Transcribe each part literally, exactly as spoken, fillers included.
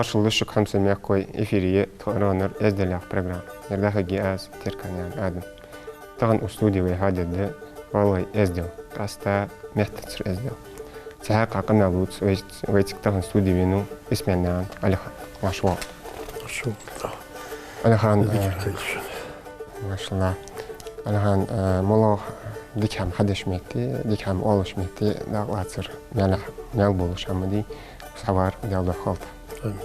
Маршал да шуга, хьамсара мехкахой, эфире я тха РОНР «Эздел» яха программа. Ер дӀахьоргья аз, Теркан Адам. Тахан укх студе вай хьадергда гӀалгӀай эздел, къаьстта меттацара эздел. Цу хьакъехьа къамаьл дувца вай-, вайцига тахан студе венав Исмаилнаькъан Ӏалихан. Марша воагӀалва. Марша воагӀалва. Ӏалихан, Ӏалихан, э, машаллахӀ. Ӏалихан, э, моллагӀа дика хӀама хьадеш метте, дика хӀама оалаш метте дакъа лацар маьл-, маьл болаш хӀама да, укхаза хьавар Даьла духьа хилда. Амин.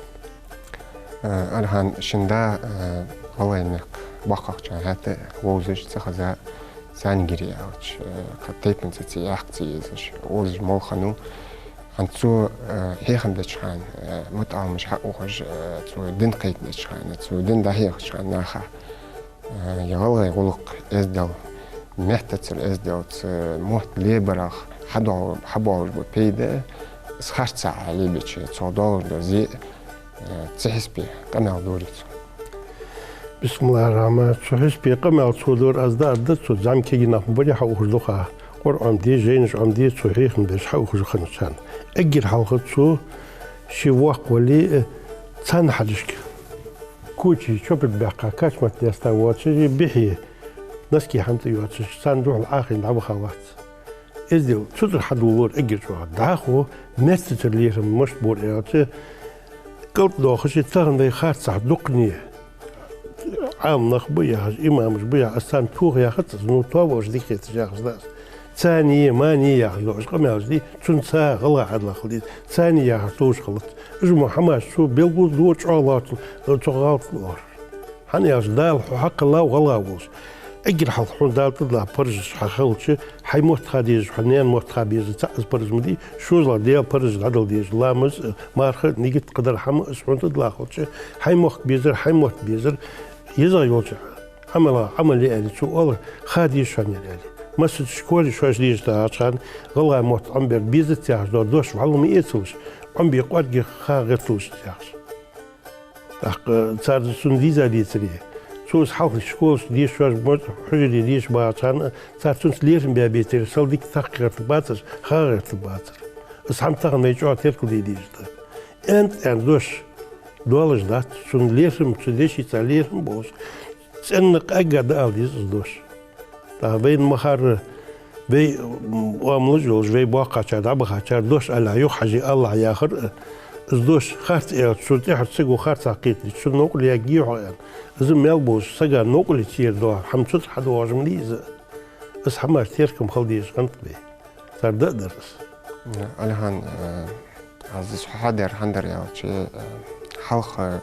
Э, Ӏалихан, шун да, э, гӀалгӀай мехка боккхагӀчарна хьатӀа вовзаш, ца хеза, царна гири аьлча, э, кхы тайпанца ца яккха ца езаш, озаш молла хиннав. ХӀанз цо, э, хьехам беча хана, э, мутаӀаламаш хьаухаш, э, цо дин кхайкадеча хана, цо дин дӀахьехача хана наха, э, ер гӀалгӀай гӀулакх, эздел, меттацара эзделца мотт лебарах хьадоал-, хьабоалаш ба пайда, из харцахьа лебеча, цох доалаш да зе, э, цу хьисапе къамаьл дора цо. Бисмиллахьир-рахьманир-рахьим. Цу хьисапе къамаьл цо дора, аз дӀааргда, цо зӀамига кагий нах ма барий хьаухаш дукха. Къуръан де, жайнаш Ӏомаде, цо хьехам беш хьаухаш хинначарна. Эггара хьалха цо ший воккха вале, э, цхьан хьадашка кочий чопиг баьккха, кач-мат деста воацаш, бихье, носки хӀама тӀа йоацаш, царна духьал Ӏохайна дӀаваха вац. Эздел цу тӀара хьадоладора эггара чӀоагӀа. ДӀахо меттацара лерхӀам мишта бора аьлча, кӀалтӀа доахаш, тахан вай харцахьа дукхане Ӏаламнах ба яхаш, имамаш ба яхаш, аз царна тоха яхац аз, ну, тоаболаш дика хеташ яхаш да аз. Цани, мани яхаш дола уж къамаьлаш да, цунца гӀалгӀа хьадалахал деза. Цани яхар товш хилац. Уж мо хӀамаш цо белгалдора, чӀоагӀа лоацал, цо гӀалат лора. ХӀана аьлча, Дала хьо хьакхеллав гӀалгӀа волаш. Эггара хьалха хьона Дала тӀадилла парзаш хьа хилча, хьай мотт ха дезаш, хьа наьна мотт ха беза, цхьа из парз ма дий, шозлагӀа Даьла парзаш дӀадала дезаш, ламаз, марха, нигат, кхыдар хӀама, из хьона тӀадилла хилча, хьай мохк безар, хьай мотт безар, езагӀа йолча Ӏамала Ӏамал я аьле, цо оалар, ха деза шоана ер аьле. Массаза школе шоаш дезаш дагӀача хана, гӀалгӀай мотт Ӏомабер безац яхаш дола дош вӀалла ма эцалаш, Ӏомабе кӀоарга ха гӀерталаш яхаш. ТӀаккха цар цунна виза дийцаре. Цо из хьалха школашка дешаш, мо-, хьужаре дешаш багӀача хана, цар цунца лерхӀам баь бецаре, сел дика тахка гӀертаргбацар, ха гӀертаргбацар. Из хӀама тахан вай чӀоагӀа теркалде дезаш да. Аьнна-аьнна дош доалаш дац, цунна лерхӀам, цу дешаца лерхӀам болаш, цӀенна къаьга дӀаала деза из дош. ТӀаккха вайна ма харра, вай, м, оамалаш йолаш, вай боккхагӀчар, дӀабахачар дош аьле, юха хьажий АллахӀ яхар, из дош харц аьлча, цун тӀехьара саго харцахьа кхетадича, цун новкъарло ергьий хьо аьнна. Из маьл болаш сага новкъарло цер доагӀар, хӀама цу тӀа хьадоагӀаш ма дий из. Из хӀамаш теркам хила дезаш хиннад вай. Цар да а дар из. Ӏалихан, э, аз из хьоахадаьр хӀана дар аьлча, э, хьалха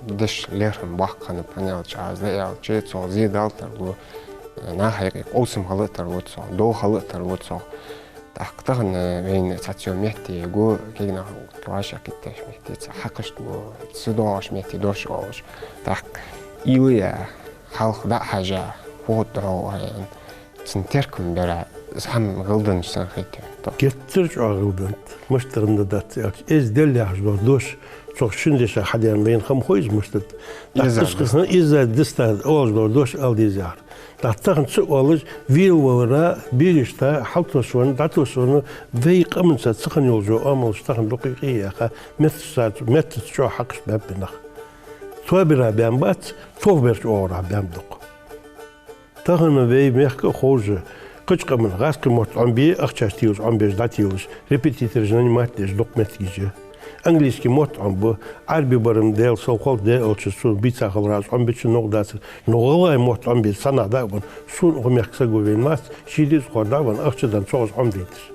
дешаш лерхӀам боккха хиннаб, хӀана аьлча, аз да аьлча, цох зе дала тарлу, э, наха юкъе къовсам хила а тарлу цох, дов хила а тарлу цох. ТӀаккха тахан, э, вайна цхьацца йола метте го, кагий нах вӀашагӀкхийттача метте, цхьа хьакхашт бу, ца доагӀача метте дош оалаш. ТӀаккха уйла е, хьалха дӀа а хьажа, фу хургда хьогӀ аьнна, цун теркам бера, из хӀама гӀелденна санна хет. Геттара чӀоагӀа гӀелденнад. Мишта гӀелденна дац аьлча, эздел яхаш дола дош, цох шин деша хьадаьнна вайна хӀама хой из мишта да. ТӀаккха из хӀана изза диста оалаш дола дош ала деза яхар. ТӀаккха тахан ца оалаш, велавалара, берашта, хьалтосвенна, дӀатосвенна, вай къаманца ца хинна йолаш йола оамалаш тахан дукха къе яьха, меттаца, меттаца чӀоагӀа хьакхашт баьб нах. Тоабера баьннабац, тохаберча оагӀорахьа баьннаб дукха. Тахан вай мехка а ховш, кхыча къаман гӀазкхий мотт Ӏомабе, ахчаш телаш Ӏомабеш, дӀателаш, репетитораш нанимать деш дукха моттигаш я. Английски мотт Ӏомабу, Ӏарбий барам Даьла салхалт де аьлча, сона бийца хиларах Ӏомабича новкъа дацар. Но гӀалгӀай мотт Ӏомабе цхьаннахьа дӀа а венна, сона укх мехка саг ва венна вац, ший деза хьор дӀа а венна, ахча денна цох Ӏомадайташ.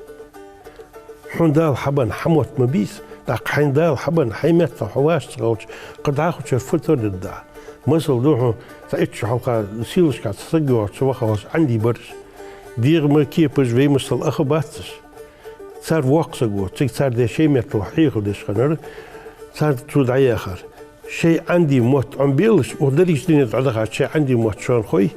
Хьона Дала хьабенна хьа мотт ма бийса, тӀаккха хьайна Дала хьабенна хьай меттала хьо вӀашагӀ ца хилча, кхы дӀахо цар фу тара дергда? Масал да хьона, цхьа итт шу хьалха сийлашка цхьа саг йоагӀаш, цхьа ваха волаш Ӏанди бараш. ДегӀа ма кепаш, вай масал аха бацаш. Цар воккха саг ва, цига цар даь шоай меттала хьехам деш хиннар, цар цо дӀаяхар. Шоай Ӏанди мотт Ӏомабелаш, укх деррига дунен тӀа дӀадахача шоай Ӏанди мотт шоана хой,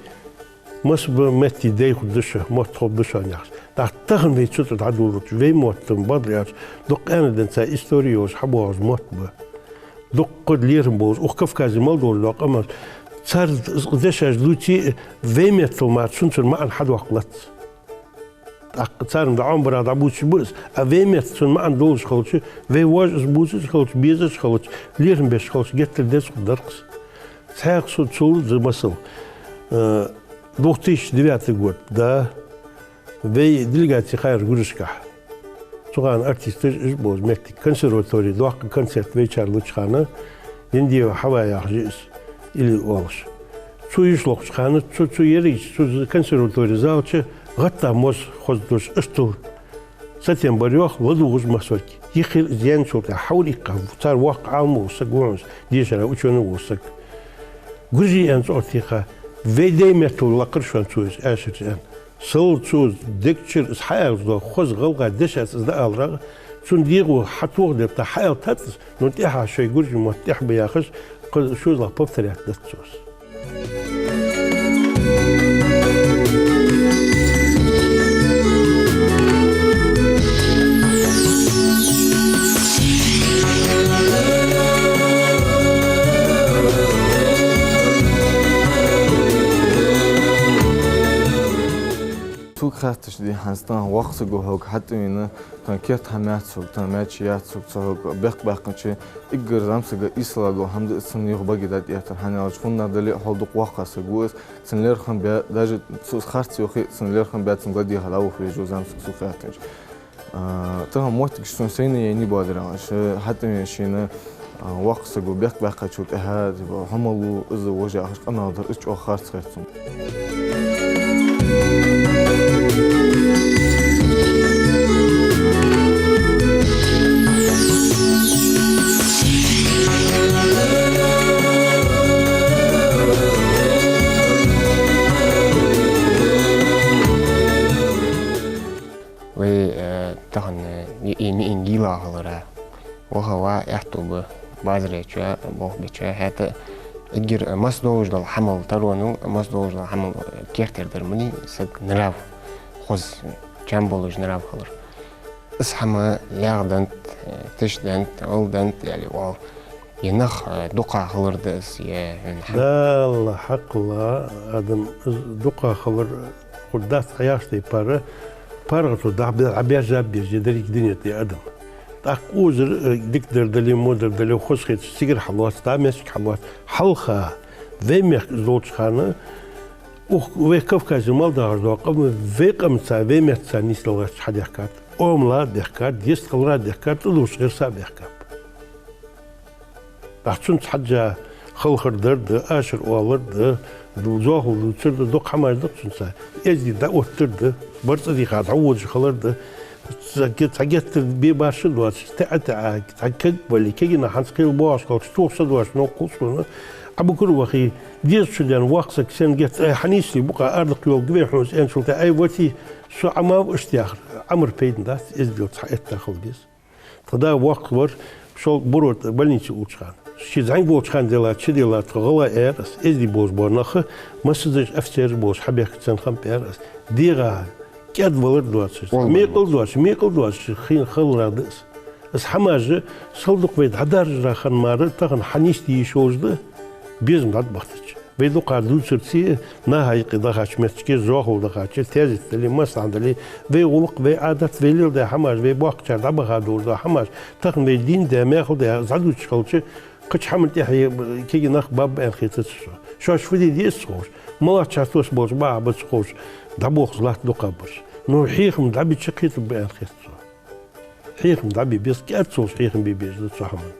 масса ба метте дай хургда шо, мотт хургба шоана яхаш. ТӀаккха тахан вай цу тӀа дӀадоладича, вай мотт ма бакъда аьлча, дукха къаьна денз цхьа истори йолаш хьабоагӀаш мотт ба. Дукха лерхӀам болаш, укх Кавказе мел долаш дола къамаш, цар дешаш дувце а, вай меттала мара цунцара маӀан хьадоаккхалац. ТӀаккха царна дӀаӀомабарах дӀабувцаш ба из. А вай метта цун маӀан долаш хилча, вай воаш из бувцаш хилча, безаш хилча, лерхӀам беш хилча, геттара деза хургдар-кх из. Цхьаькха со цул за масал. Э, две тысячи девятый год, да, вай делегаци хайра Гуьржашкахь. Цу хана артисташ уж болаш моттиг, консерватори доккха концерт вайчар луча хана, Диндиев Хьава яхаш я из, или оалаш. Цо йиш лохача хана, цу, цу ерригача, цу консерватори зала чу гӀатта моз хоза долаш, иштта сатем бар йоах, ладувгӀаш массарг. Йиххира из яьнначул тӀехьа хьавар иккха, цар воккха Ӏалам вола саг ва хьона из, дешара учёный вола саг. Гуьржий аьнна цӀогӀа теха, вай даьй меттала лакхар шоана цо из, аьшар аьнна. Сел цо дег чура из хьааьлча, хоза гӀалгӀай дешаца из дӀааларах, цун дегӀо хьатоха дерта хьааьлча тац из, но тӀехьа шоай гуьржий мотт тӀехьа ба яхаш, кхы шозлагӀа повторять дац цо из. Цунга хаьттача, дий хьона, тахан воккха саг ва хьога хьатӀавена, тахан керда хӀама яц хьога, тахан маьчи яц хьога, цу хьога бехк баьккхача, эггара зӀамсага ийсала дола хӀама да из, цунна юха баге дӀатӀаэттар, хӀана аьлча хӀанз дале а хьол дукха воккха саг ва из, цун лерхӀам бе, даже цо из харц йохе а, цун лерхӀам бе, цунга ладийгӀа дӀавуха везаш ва зӀамсаг, цунга хаьттача. А, тахан моттигаш сона сайна яйнай, бадарагӀа, ше хьатӀавена шийна, а, воккха саг ва бехк баьккхачул тӀехьа, типа, хьо мала ва, из ва, вож яхаш къамаьл дар, из чӀоагӀа харц хет сона. Вай, э, тахан, э, и, и, и, и гила хилара. Ваха ва аьттув ба, базарайча, болх беча, хӀаьта эггара, э, масса долаш дола хӀамал таронал, масса долаш дола хӀамал, э, кертера дар мани, саг нрав, хоза, чам болаш нрав хилар. Из хӀама лаьгӀдант, э, тишдант, гӀалдант, яли вал. Е нах, э, дукха хилар да из, е, э, хӀама. Далла хьакхалла, адам из дукха хилар хургдац хьаяхаш тайпара, паргӀато дӀабе-, дӀабежа беза деррига дунен тӀа адам. ТӀаккха узар, э, дикадар дале, водар дале, хоза хеташ цигара хьалоац, да маьждиге хьалоац. Хьалха, вай мехка из долча хана, ух, вай Кавказе мел дахаш дола къам, вай къамца, вай меттаца нийсдаларца хьадехкад. Омала дехкад, дестхалара дехкад, тӀадувш гӀирса бехкаб. ТӀаккха цунца хьежжа халхар дар да, ашар оалар да, зоахал дувцар да, дукха хӀамаш да-кх цунца. Эздий дӀаоттар да, барзкъа дийха дӀаводаш хилар да. Цхьа ге-, цхьа геттара бе башха доацаш, таӀа-таӀа, цхьа каг бале, кагий нах хӀанз кхел боагӀаш хилча, тох са доацаш, новкъа хул сона, Ӏобукар вахе, дезачу ден воккха саг сен геттара, ай, хьанийсале букъа ардакх йолга ве хьона, аьнначул тӀехьа, ай, вати, со Ӏамав иштта яхар, Ӏамар пайдана дац, эздел цхьа этта хила беза. Тха да воккха вар, шел Буро тӀа больнице уллача хана. Ше зӀамига волча хана делла, чу делла, тха гӀалгӀай аьлар аз, эздий болаш бола нах, массаза офицераш болаш хьабехка царна хам баьр аз. ДегӀа кӀаьдвалар доацаш, мекъал доацаш, мекъал доацаш, хин халара да аз. Аз хӀамаш, сел дукха вай дӀадаржара хана мара, тахан хьанийсде йиш йолаш да, безам дӀабахийтача. Вай дукха дувцарца, наха юкъе дахача моттиге, зоахал дахача, тезет дале, маслахьа дале, вай гӀулакх, вай Ӏадат, вай леладаь хӀамаш, вай боккхачар дӀабаха долаш дола хӀамаш, тахан вай дийна даь, мехала даь, зӀадувцаш хилча, кхыча хӀаман тӀехье кагий нах баб аьнна хетац сона. Шоаш фу де деза ца ховш, малача тос болча баха бац ховш, дӀабохаш латт дукхагӀбараш. Ну, хьехам дӀабича кхетаргба аьнна хет сона. Хьехам дӀабе беза, кӀаьд ца волаш хьехам бе беза цу хӀаман.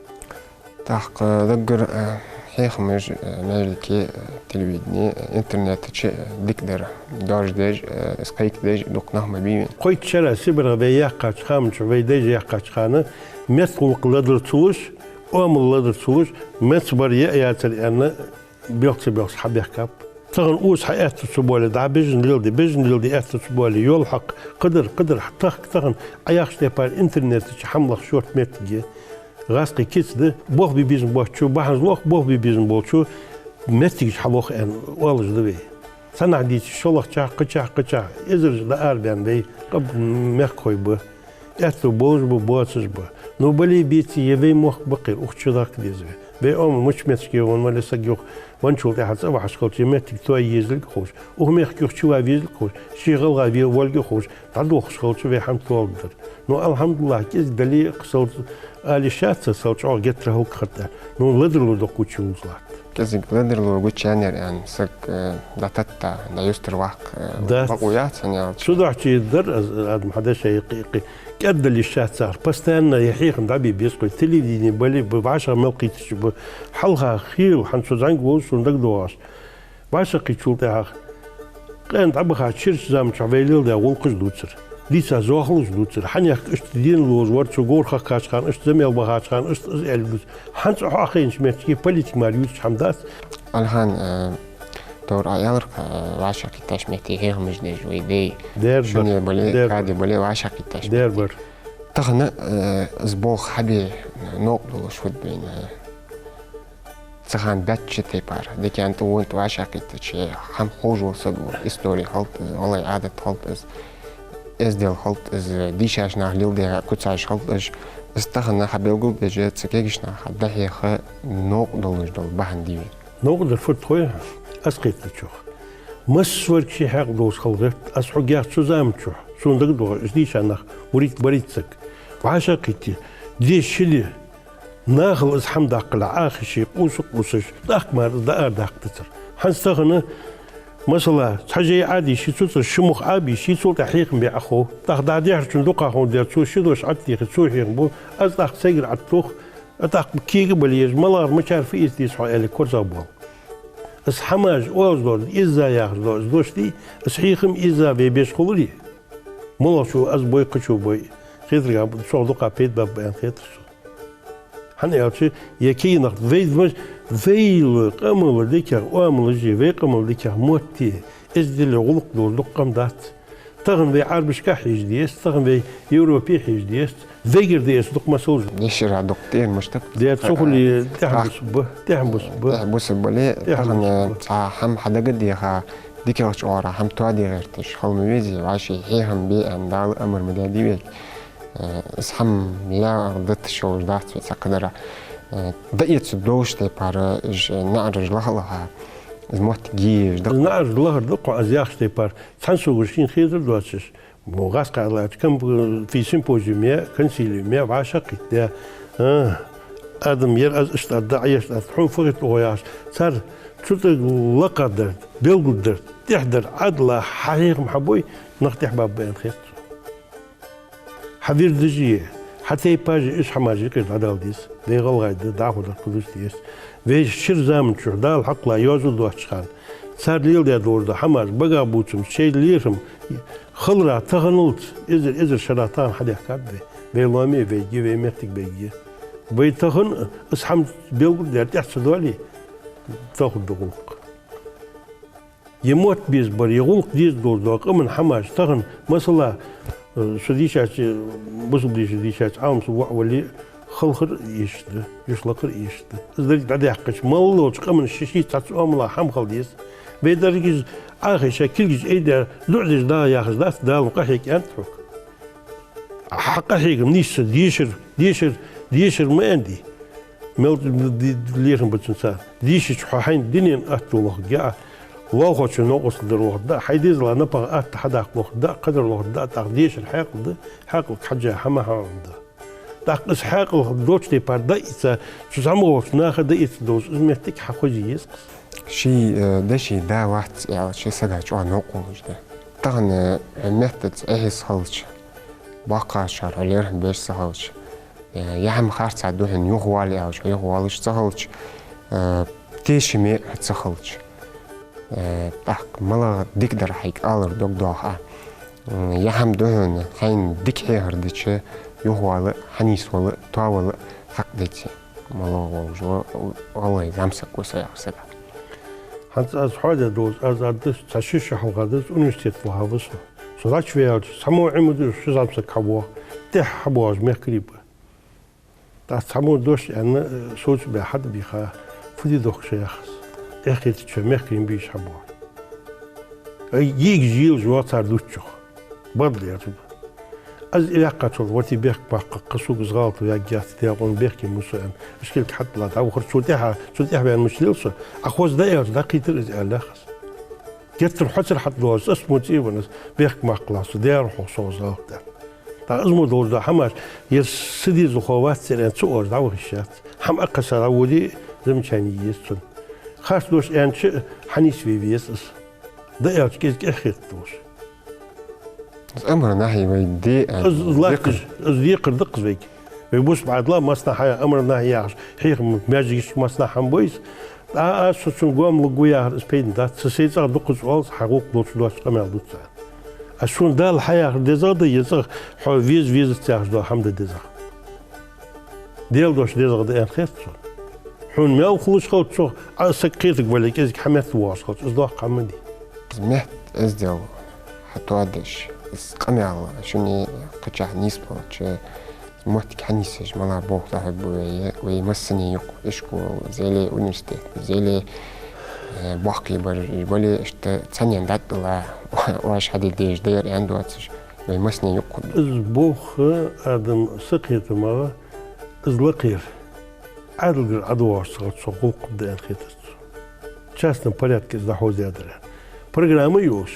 ТӀаккха даггара, э, хьехамаш, э, маьждиге, э, телевидене, э, интернета чу, э, дика дар доаржадеш, э, из кхайкадеш дукха нах ма бий вайна. Кхойтта шера СибрегӀа вай яьккхача хана чу, вай дайша яьккхача хана, меттагӀулакх ледар ца луш, оамал ледар ца луш, меца бар яа яцар аьнна, белха ца белхаш хьабехкаб. Тахан укхаза хьааьттув ца боале, дӀа бежан леладе, бежан леладе аьттув ца боале, йола хьакъ, кхыдар, кхыдар, тахка тахан, Ӏа яхача тайпара интернета чу хӀама лаха шортта моттиг я. ГӀазкхий кица да, болх бе безам боацачо, бахьанца лох, болх бе безам болчо моттигаш хьалох аьнна оалаш да вай. Цхьаннахьа дийцача, шоллагӀчахьа, кхычахьа, кхычахьа, эзараш дӀаарабаьнна вай къам-, мехкахой ба. Аьттув болаш ба, боацаш ба. Ну, бале а, беце а, е вай мохк ба-кх ер, укх чу дахка деза вай. Вай Ӏомал мичча моттиге венна вале саг, юха венначул тӀехьагӀа цӀавахьаш хилча, е моттиг тоае езалга ховш, укх мехка юха чу вала везалга ховш, ше гӀалгӀа ве-, волга ховш, дӀадолхаш хилча, вай хӀама тоалургдар. Ну, алхьамдулиллахӀ, кӀезига дале а, кхы сел ала йиш яц, сел чӀоагӀа геттара хӀалакьхилар тӀа. Ну, ледарло дукха гучайолаш латт. КӀезига ледарло гучаяьннаяр аьнна, саг, э, дӀататта, дӀаюстара ваккха, э, дац. Бакъо яц, хӀана аьлча. Цудухьа дар аз, Адам, хьа дешай юкъе-юкъе кӀаьддала йиш яц цар. Постоянно е хьехам дӀабе беза-кх вай. Телевидене бале а, вӀашагӀ мел кхийттача а, хьалха хийла, хӀанз со зӀамига волаш сона дагадоагӀаш. ВӀашагӀкхийттачул тӀехьагӀа къаьна дӀабаха шерача заман чухь вай леладаь гӀулакхаш дувцар. Дийца зоахалолаш дувцар. Хьанехк иштта дена ловш вар цу говр хахкача хана, иштта замел бахача хана, иштта из аьле дувцар. ХӀанз хьо Ӏохайнача моттиге политика мара ювцаш хӀама дац. Алхан, э, товр Ӏа аьлар-кх, э, вӀашагӀкхийттача метте хьехамаш деш вай дай. Дер бар. Шуне бале, дер бар. Каде бале, вӀашагӀкхийттача метте. Дер бар. Тахан, э, из болх хьабе новкъа долаш хургба вайна. Цу хана баьчча тайпара, дикан тӀа, вон тӀа вӀашагӀкхийттача, хӀама ховш вола саг ва, истори хилда из, гӀалгӀай Ӏадат хилда из, эздел хилда из, дийшача наха леладаь куцаш хилда уж. Из тахан хьабелгалбеш, цу кагийча наха дӀахьеха новкъа долаш дола бахьан дий вай. Новкъа дар фуд хой хьона, аз кхетачох. Массаварг ший хьаькъал долаш хила гӀерт, аз хьога яхар, цу заман чухь, сона дагадоагӀаш, из дийша нах вурийт-барийт саг. ВӀашагӀкхийтте, деша ши ди, нахал из хӀама даккхалехь, Ӏохайше, къувса-къувсаш, тӀаккха мара из дӀаарадаккха дацар. ХӀанз тахан, масала, цхьа жай Ӏодийше, цу цӀагӀара ши мух Ӏобийше, цул тӀехьа хьехам бе Ӏохов. ТӀаккха дӀадехьарчун дукхагӀа хӀама дар, цо ши дош Ӏотехе, цо хьехам бу, аз тӀаккха сайгара Ӏотох, а тӀаккха кега бале еза, малагӀа мичара фу эца деза хьо аьле, корзагӀбоал. Из хӀамаш оалаш дола, из яхаш дола, из дош дий, из хьехам, из вай беш хуларий? МалагӀчо аз бой, кхычо бой, хетаргахьа, цох дукха пайда баьб аьнна хетар сона. ХӀана аьлча, е кагий нах, вай, вайла къаман дикагӀа оамалаш, вай къаман дикагӀа мотт, эздел, гӀулакх долаш дукха къам дац. Тахан вай Ӏарбашка хьежа деза, тахан вай Европе хьежа деза, вайгара деза дукха масалаш. Дешара дукха тӀера мишта. Дера цу хуле тӀехьа бусаргба, тӀехьа бусаргба. ТӀехьа бусаргбале, тӀехьа тахан бусаргба. Цхьа хӀама хьадагадеха, дикагӀча оагӀорахьа хӀама тоаде гӀерташ хила ма везий, вӀаший хьехам бе аьнна Дала амар ма даьдий вайга. Э, из хӀама яхар даташ йолаш дац вай цхьаккха дара. Э, дӀаэца долаш тайпара, уж наӀараш лаха а лаха, из моттиг е езаш да-кх. Из наӀараш лахар да-кх хьона, аз яхача тайпара. Цхьан сагага шийна хетар доацаш, бо гӀаскхьа аьлча, кам-, фи симпозиуме, консилиуме вӀашагӀкхийтта, а, Адам, ер аз иштта аргда, Ӏа иштта аргда, хьона фу хет оаха яхаш, цар цу тӀа лакхаргдар, белгалдаргдар, тӀехьадар Ӏадала хьа хьехам хьабой, нах тӀехьабаьб аьнна хет сона. Хьа вирдаш е, хьа тайпаш е, уж хӀамаш юкъера дӀадала деза. Вай гӀалгӀай да, дӀахо дар кхузаш деза. Вай шира заман чухь Дала хьакхалла йоазув доацача хана, цар леладаь долаш дола хӀамаш, багахбувцамаш, шоай лерхӀам хилара таханалца, эзар, эзар шера тахан хьадехкад вай. Вай лоаме а вайга, вай моттиге а вайга. Вай тахан из хӀама белгалдаьр тӀехьа ца доале, тохаргда гӀулакх. Е мотт беза бар, е гӀулакх деза долаш дола къаман хӀамаш тахан, масала, э, со дийшача, бусалба дийша дийшача Ӏаламсо воӀ вале, халхар а эшаш да, юш лакхар а эшаш да. Из деррига дӀадаьккхача, маллалча къаман ший-ший цхьацца оамалах хӀама хила деза. Вай деррига из Ӏохайша, кулгаш айдаь, дуӀа деш да яхаш дац, Дала къахьега аьннад хьога. Хьа къахьегам нийсса дешар, дешар, дешар ма аьннадий. Мел д-, д-, д-, лерхӀам ба цунца. Дийшача хьо хьайна дунен атто лохаргья, лоалахочун новкъостал дар лохаргда, хьай дезала напагӀа атта хьадаккха лохаргда, кхыдар лохаргда, тӀаккха дешара хьаькъал да, хьаькъалга хьежжа хӀама хьаӀомаде. ТӀаккха из хьаькъал долча тайпара дӀаэца, цу зӀамагӀча наха дӀаэца долаш из моттиг хьахозе еза-кх. Ший, э, дешай да вац аьлча, сага чӀоагӀа новкъа хулаш да. Тахан, э, моттаца эхьес хилча, боккхагӀчар хьо лерхӀам беш ца хилча, э, е хӀама харцахьа да хьона, юхавала аьлча, юхавоалаш ца хилча, э, тешаме ца хилча, э, тӀаккха малагӀа дика дар хьайга алар дог доах Ӏа. М, е хӀама да хьона, хьайна дика хьехар дича, юхавала, хьанийсвала, тоавала хьакъ деце. МалагӀа волаш ва гӀалгӀай зӀамсаг ва со яхар сага. ХӀанз аз хьоаде долаш, аз аргда, цхьа ши шу хьалха да из университет ваха ва со. Со лачве аьлча, цхьа мо Ӏимаду ши зӀамсаг хьавоагӀа, тӀехьа хьабоагӀаш мехкарий ба. ТӀаккха цхьа мо дош аьнна, э, соцабаь хьатӀабийха, фу де дохк шо яхаш. Эхь кхетача мехкарий бийша хьабоагӀа. Ай, йиӀигаш йийлаш йоагӀа цар дувцачох. Бакъда яц ба. Аз ваьккхачул тӀехьагӀа, вати бехк баккха, кхы сога из гӀалат ва яхаш яц, Даьла къахетам бехке ма со аьнна. Ишколе хьатӀадилла дӀавахар, цул тӀехьа, цул тӀехьа ваьнна мишта лел со. Ӏа хоза дӀааьлча дӀакхийтар из аьлар аз. Геттара хьоцар хьатӀадоагӀаш, аз мо цӀи ван, аз бехк баккхалахь, со дера хьо со из гӀалат даьд. ТӀаккха из мо долаш да хӀамаш, ер са дезалхо вац церен ца оаш дӀаваха йиш яц. ХӀама аккха са дӀаводе, замечани еза цунна. Харц дош аьнча, хьанийсве веза из. ДӀааьлча кӀезига эхь хеташ долаш. Из амар нахьи вай де, а, Из, из латташ, декхар. Из декхар да-кх из вайга. Вай бус бӀаьдла массанахьа амар нахьи яхаш, хьехам маьждигашка массанахьа хӀама ба из. ТӀаккха аз со цунна гоама лургва яхар из пайдана дац. Са сай цӀагӀа дукхаза оалаш, хьа гӀулакх долча дош къамаьл дувц аз. Аз сона Дала хьаяхар дезагӀа да, е цӀагӀа хьо веза, везац яхаш дола хӀама да дезагӀа. Даьла дош дезагӀа да аьнна хет сона. Хьона мел хулаш хилча, цох Ӏа саг кхетаргвале, кӀезига хьа метта воагӀаш хилча, из доккха хӀама ма дий. Из метта, из Даьла хьатоадеш, из къамаьл шуни кхычахьа нийсбелча, моттиг хьанийсъеш, мала болх дӀахьоргба вай, вай массане юкъе, ишкол, зеле университет, зеле, э, боккхий бараш, бале, иштта цхьаннена дӀатӀадилла, оаш хьаде дезаш да ер аьнна доацаш, вай массане юкъе хургда. Из болх, адам са кхетамагӀа, из лакхера Ӏаьдалгара ӀадоагӀаш ца хилча, цох гӀулакх хургда аьнна хетац сона. Частном порядке из дӀахьош дар. Программа йолаш,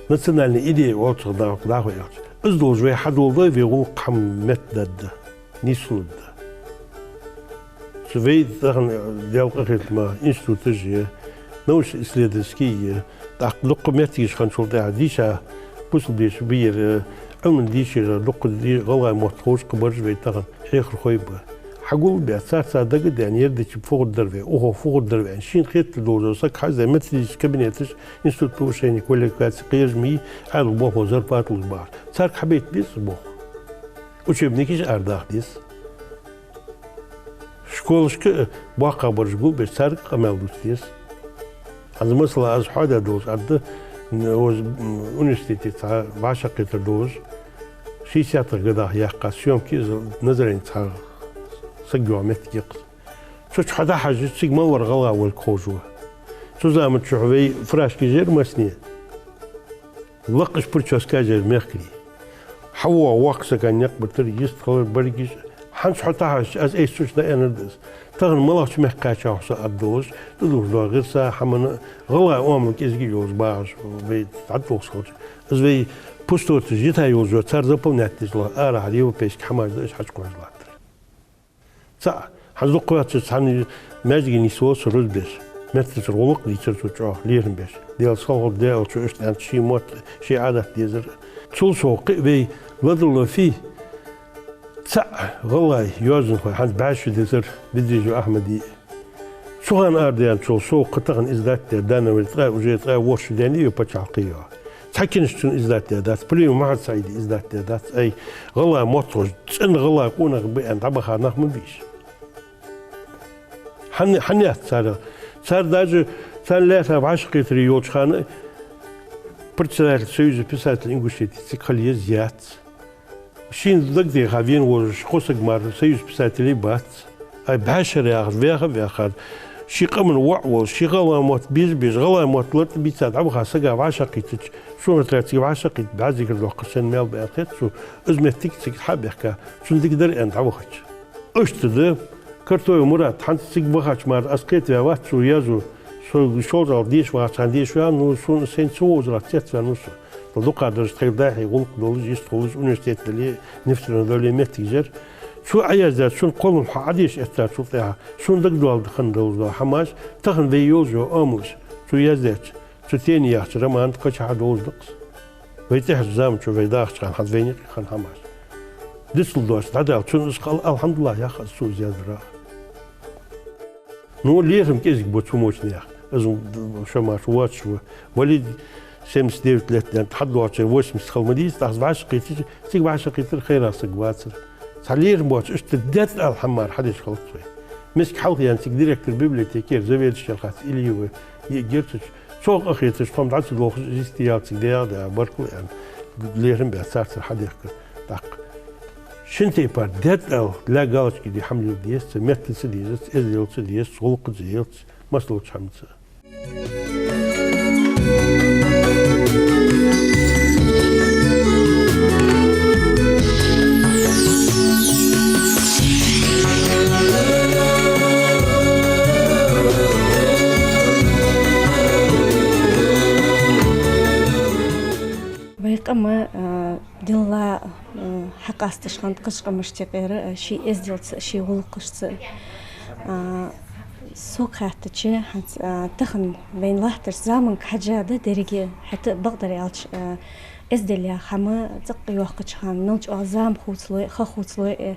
национальная идея оал цох дӀахо, дӀахо аьлча. Из долаш вай хьадоладой, вай гӀулакх хьаметта даргда, нийслургда. Цу вай тахан, Даьла къахетама, институташ я, научно-исследовательский я, тӀаккха дукха моттигаш хинначул тӀехьагӀа дийша, бусалба деша бийра, Ӏилман дийшара, дукха ди-, гӀалгӀай мотт ховш кхы бараш вай тахан хьехархой ба. Хьагулбаь, царца дага а даьнна, ер дича фу хургдар вай, укхо фу хургдар вай аьнна, шийна хетаргдолаш саг хьажа, методически кабинеташ, институт повышения квалификации, кхераш ма йий, Ӏаьдал болхло зарплата луш бахар. Царга хьабайта беза болх. Учебникаш арадаха деза. Школашка боккхагӀбараш гулбеш, царга къамаьл дувца деза. ХӀанз, масала, аз хьоадаь долаш аргда, м, оз, м, университете цхьа вӀашагӀкхетар долаш, шестидесятых годах яьккха съёмки, из Назране цхьа саг йоагӀа моттиг я-кх из. Цу чу хьо дӀахьажача, цига мел вар гӀалгӀа волга ховш ва. Цу заман чухь вай фуражкаш яр массане. Лакхаш прическаш яр мехкарий. ХьавоагӀа воккхача сага никъ битар, йистхилар, берригаш. ХӀанз хьо дӀахьажача, аз айса цу чу дӀааьннар да из. Тахан малагӀча мехка кхаьча хьо со аргдолаш, тӀадувхаш дола гӀирс а, хӀаман а, гӀалгӀай оамал кӀезига йолаш багӀаш, вай дӀатӀадувхаш хилча. Из вай пустоташ йита йолаш, цар заполнять деш дола, арахьара европейски хӀамаш да уж хьачукхоачаш латтар. ЦаӀ, хӀанз дукха вац цхьан маьждиге нийсвелар со рузбеш. Меттацара гӀулакх дийцар цо чӀоагӀа, лерхӀам беш. Даьла салхалда, Даьла цо иштта аьннад, ший мотт, ший Ӏадат дезар. Цул совгӀа кхы а вай ладувгӀа фий, цаӀ гӀалгӀай йоазонхой, хӀанз бӀаь шу дезар Бедриев Ахьмада. Цу хана арадаьнначул совгӀа кхы тахан издать даь, данавар ткъаь, уже ткъаь ворхӀ шу даьннад ер паччахьалкхе. Цхьа книжка цун издать даь дац, Плиев Мухьмад-СаӀида издать даь дац, ай, гӀалгӀай мотт ховш, цӀена гӀалгӀай къонах ба аьнна дӀабаха нах ма бий уж. Хьан-, хьанна яц цар? Цар даже, царна лаьца вӀашагӀкхетаре йолча хана председатель Союза писателей Ингушетии цига хила еза яц. Шийна дагадеха вена волаш кхо саг мара Союза писателей бац. Ай, бӀаь шера яхаш, ваьха а ваьхаш, ший къаман воӀ волаш, ший гӀалгӀай мотт беза а безаш, гӀалгӀай мотт лартӀа бийца дӀаваха сага вӀашагӀкхийтача, сона хетаргда, цига вӀашагӀкхийтта бӀаь зикар доаккхаш санна маьл ба аьнна хет сона, из моттиг цига хьа а баьхка, цунна дика дар аьнна дӀавахача. Иштта да, Картоев Мурад, хӀанз цига вахача мара аз кхетаваь вац цо язъю, со шолжалгӀа деша вахача хана деша ваьннав, ну, сона сайна ца вовзар цецваьннав со. ДукхагӀдараш тхоай даьхе гӀулакх долаш, йистхулаш, университет дале, нефтяной дале моттигаш яр. Цо Ӏояздаьча, цунна кхоллам хьо Ӏодеша эттачул тӀехьагӀа, сона дагадоаллаш хинна долаш дола хӀамаш, тахан вай йолаш йола оамалаш, цо яздаьча, цу тени яхача роман кхычахьа долаш да-кх из. Вай тӀехьарча заман чу вай дахача хана хӀанз вайна юкъе хинна хӀамаш. Дицлуш доацаш дӀадаьлча, цунна из хьал, алхьамдулиллахӀ, яха аз цо из яздарах. Ну, лерхӀам кӀезига ба цу моча наьха. Из шо мара воацаш ва. Валид семьдесят девять лет даьннад, хьадоагӀача восемьдесят хила ма деза, тӀаккха из вӀашагӀкхийтача, цига вӀашагӀкхийтар хайрагӀа саг вацар. Цхьа лерхӀам боацаш, иштта деза аьлча хӀама мара хьадеш хилац вай. Миска хьалха яьнна цига директор библиотекера, заведующий яхац, Ильевы, е-, герцач, цох къахеташ, тхо-м дӀа ца доахаш, из йисте ял цига дегӀа да, баркал аьнна, лерхӀам баь царцара хьадехкар. ТӀаккха шин тайпара деза аьлча, для галочки де хӀама леладе езац, меттаца дезац, эздел ца дезац, гӀулакхаца елац, массадолча хӀамаца. Къасташ хиннад кхыча къамашта юкъера, а, ший эзделца, ший гӀулакхашца. А, сога хаьттача, хӀанз, а, тахан вайна латтача заманга хьежжа да деррига, хӀаьта а бакъдар аьлча, а, эздел яха хӀама цӀаккха йоккхача хана, мел чӀоагӀа зама хувцалой, ха хувцалой, э,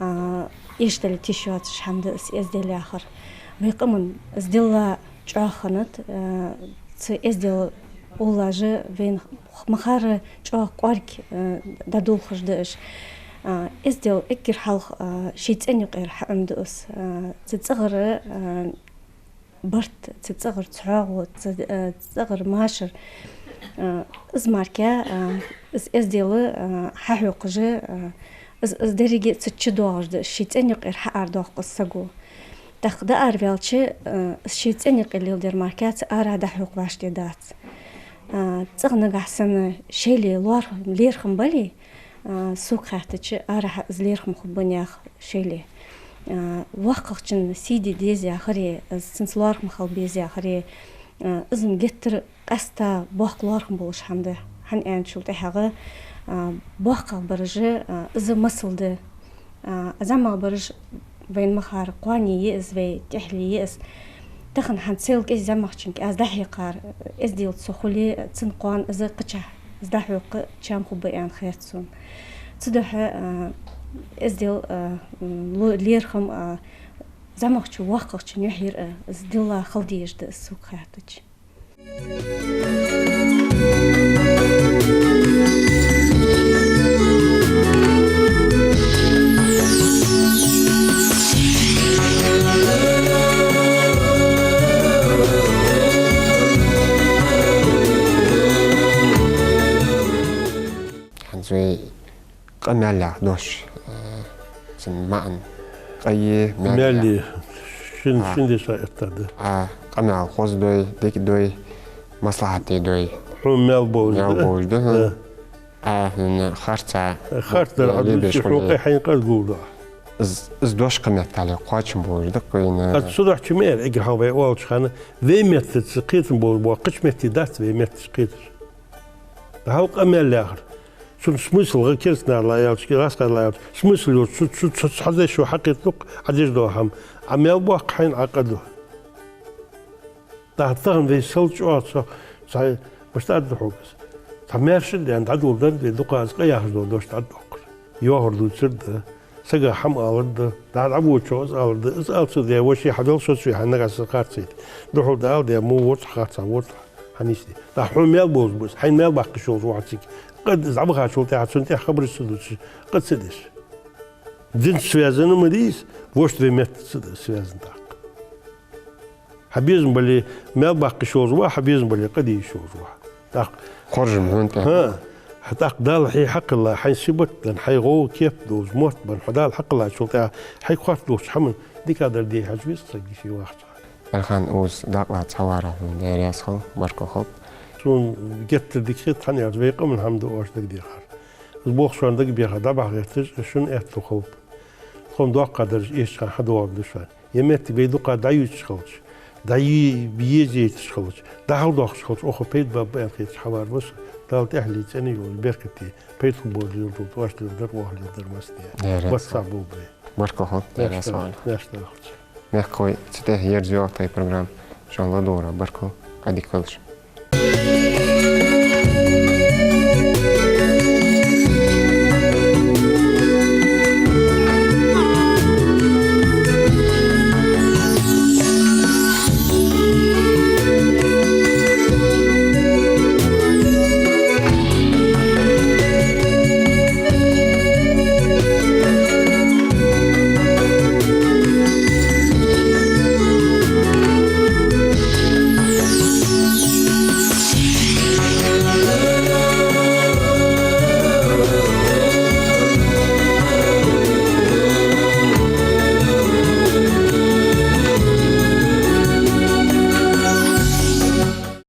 а, эшадале тиша йоацаш хӀама да из эздел яхар. Вай къаман из дилла чӀоагӀа хиннад, а, цу эздела уллаш вайна ма харра чӀоагӀа кӀоарга, а, дӀадолхаш да уж. А, эздел эггара хьалха, а, ший цӀен юкъера хьаӀомаду из. А, цу цӀагӀара, а, барт, цу цӀагӀара цхьоагӀо, цу, а, цу цӀагӀара машар. А, из мара, а, из эздел, а, хьахьокхаш, а, из, из деррига цу чу доагӀаш да, ший цӀен юкъера хьаарадоаккх из саго. ТӀаккха дӀаараваьлча, а, из ший цӀен юкъе леладер мара цу ара дӀахьокха вӀаштӀехьадац. А, цӀагӀа нагахьа санна шоайла лоархӀам, лерхӀам бале, а, сога хаьттача, арахьа из лерхӀам хургба наьха шоайла. А, воккхагӀчун сий де деза яхаре, из цунца лоархӀам хила беза яхаре, а, из-м геттара къаьстта боккха лоархӀам болаш хӀама да. ХӀана аьлча тӀехьагӀа, а, боккхагӀбараш, а, из масал да. А, зӀамагӀбараш вайна ма харра, кхоане я из, вай тӀехьале я из. Тахан хӀанз цхьа кӀезига зӀамагӀчунга аз дӀахьекхар, эзделца хуле, цун кхоана из кхычахьа из дӀахьокха чам хургба аьнна хет сона. Цудухьа, а, эздел, а, м, ло-, лерхӀам, а, зӀамагӀчо воккхагӀчун юхьера, а, из дилла хила дезаш да, из сога хаьттача. ХӀанз вай къамаьл яха дош, э, цун маӀан къа я, маьл я. Маьл я. Шин, а, шин деша этта да. А, къамаьл хоза дой, дика дой, маслахьате дой. Хьона маьл болаш да. Маьл болаш да, хӀа. Да. А, хӀана харца. Харцдар, а, лебеш дувцаш хьона хуле. Къе хьайна къа гулда. Из, из дош кхаметтале кхоачам болаш да кхы вайна. Аз цудухьа ма аьлар, эггара хьалха вай оалача хана, вай меттаца кхетам болаш бола кхыча метте дац вай меттаца кхеташ. ХӀалкъа къамаьл яхар. Цун смысл гӀа кераста наьрала аьлча, гӀаскхарла аьлча, смысл йоаца, цу, цу, цу, цу хьадеш шу хьакхеталу-кх, Ӏадеш дола хӀама. Ӏа маьл боаккх хьайна, Ӏа къа ду. ТӀаккха тахан вай сел чӀоагӀа цо, цхьа, мишта аргда хьога из. Цхьа маьрша а даьнна, дӀадоладаьннад вай дукха из къа яхаш дола дош дӀадоаккхаш. Йоахар дувцар да, сага хӀама алар да, дӀа-, дӀаводачоа из алар да, из ала ца де, воши хьавел соцаве хьа нагахьа санна харцайта. Духьал дӀаала де, мо воцу харца, воцу. Хьа нийса де. ТӀаккха хьона маьл болаш ба из, хьайна маьл баккхаш йолаш ва хьо цига. Къа д-, из дӀабахачул тӀехьагӀа цунна тӀехьа хабараш ца дувцаш, къа ца деш. Динца связано ма дий из, вошта вай меттаца да связано тӀаккха. Хьа безам бале маьл баккхаш йолаш ва, хьа безам бале къа де йиш йолаш ва. ТӀаккха хоржам хьона тӀа. ХӀа. Хьа тӀаккха Дала хье хьакхелла, хьайна сибат дан, хьай гӀовгӀа кеп долаш, мотт бан, хьо Дала хьакхеллачул тӀехьагӀа, хьайга хоатта долча хӀаман дикадар де хьажа веза саг ший вахча. Элхан, укхаза дакъа лаца хьаварах хьона Даьла раьза хилва, баркал хилда. Сона геттара дика хет, хӀана аьлча вай къаман хӀама да оаш дагадехар. Из болх шоана дага беха дӀабахьа гӀерташ, шун аьттув хилба. Тхона доккхагӀдараш эшача хана хьадоагӀаргда шоана. Е моттиг вай дукха дӀаювцаш хилча, дӀа-, езийташ хилча, дӀахьалдоаккхаш хилча, оаха пайда ба аьнна хеташ хьавар ва со. Дала тӀехьале цӀена йолаш, беркате, пайда хургболаш леладолда, оаш леладер, оаха леладер массане. Даьла раьза хилва. Баркал хилда, Даьла раьза хилва. Маьрша дахалда. Мехкахой, цу тӀа ерзайоагӀа тха программа. Шоана ладувгӀарах баркал, Ӏадика хилда шун.